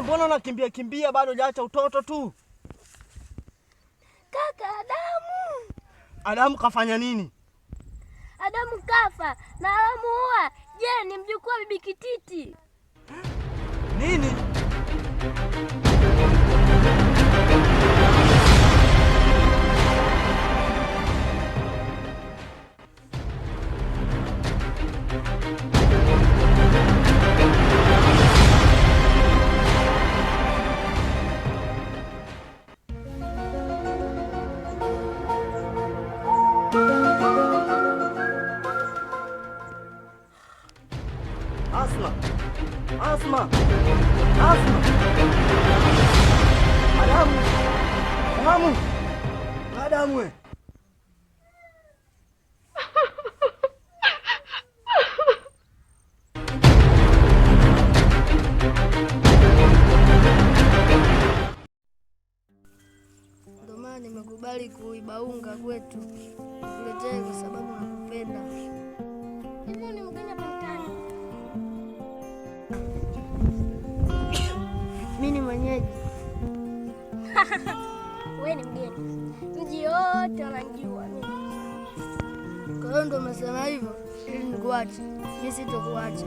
Wewe mbona unakimbia kimbia bado hujaacha utoto tu? Kaka, Adamu. Adamu kafanya nini? Adamu kafa na alomuua je, ni mjukuu wa bibi Kititi. Nini? Asma. Asma. Asma. Adamu. Adamu. Adamu we. Ndio maana nimekubali kuiba unga kwetu nikuletee, kwa sababu nakupenda. Hivi ni mgeni hapa mtaani? Mimi ni mwenyeji. Wewe ni mgeni, mji wote wanajua mimi. Kwa hiyo ndo umesema hivyo ili nikuache? Mimi sitokuacha.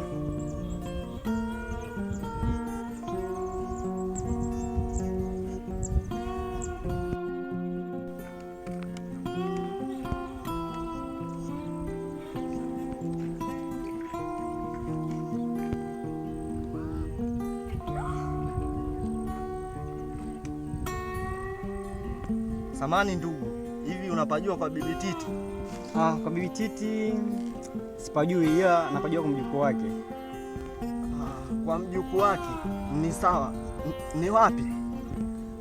Samani ndugu, hivi unapajua kwa bibi Titi? Ah, kwa bibi Titi sipajui, ila napajua kwa mjukuu wake. Ah, kwa mjukuu wake ni sawa. Ni wapi?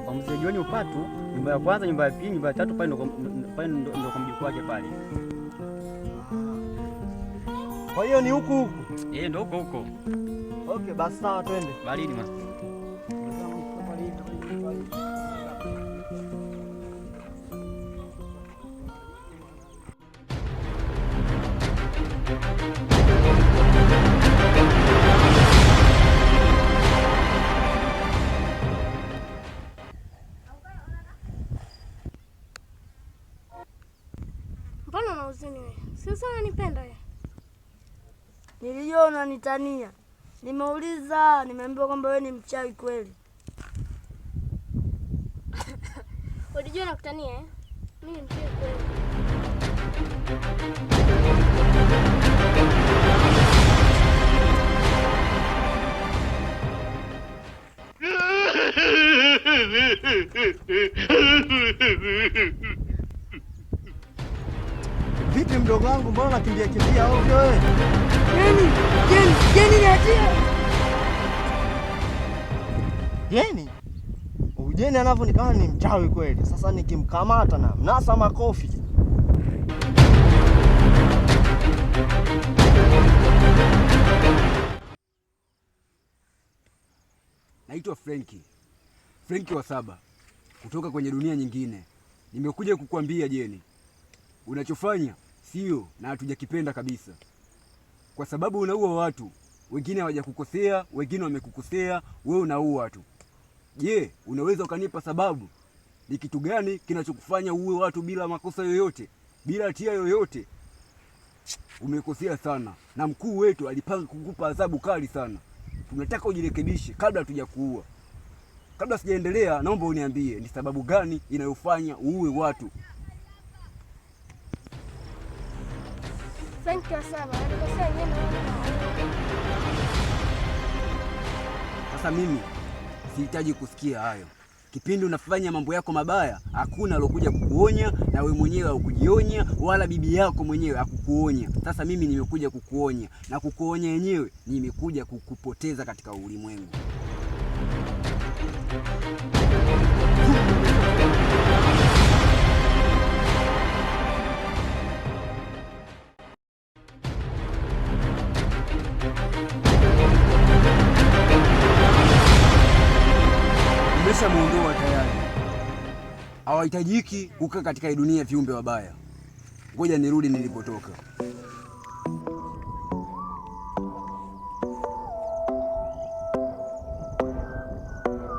Kwa mzee Joni Upatu, nyumba ya kwanza, nyumba ya pili, nyumba ya tatu, pale ndo kwa mjukuu wake pale. Kwa hiyo ni huku huku. Eh, ndo huko huko. Okay, basi sawa, twende. Baridi ma. Mbona una huzuni wewe? Si usema unanipenda wewe? Nilijua unanitania. Nimeuliza, nimeambiwa kwamba wewe ni mchawi kweli. Ulijua nakutania eh? Mimi ni mchawi kweli. Vipi mdogo wangu, mbona unakimbia kimbia ovyo wewe? Jeni, Jeni, Jeni niachie. Jeni? Ujeni anavyoonekana ni mchawi kweli. Sasa nikimkamata na mnasa makofi. Naitwa Frenki, Frenki wa saba kutoka kwenye dunia nyingine. Nimekuja kukuambia Jeni, unachofanya sio na hatujakipenda kabisa, kwa sababu unaua watu wengine, hawajakukosea, wengine wamekukosea, wewe unaua watu. Je, unaweza ukanipa sababu ni kitu gani kinachokufanya uue watu bila makosa yoyote, bila hatia yoyote? Umekosea sana, na mkuu wetu alipanga kukupa adhabu kali sana. Tunataka ujirekebishe kabla hatujakuua. Kabla sijaendelea, naomba uniambie ni sababu gani inayofanya uue watu? Frank wa saba, alikosea yeye na wewe. Sasa mimi sihitaji kusikia hayo. Kipindi unafanya mambo yako mabaya, hakuna alokuja kukuonya, na wewe mwenyewe haukujionya, wala bibi yako mwenyewe hakukuonya. Sasa mimi nimekuja kukuonya, na kukuonya yenyewe nimekuja kukupoteza katika ulimwengu. Nimeshamuondoa tayari, hawahitajiki kukaa katika hii dunia viumbe wabaya. Ngoja nirudi nilipotoka.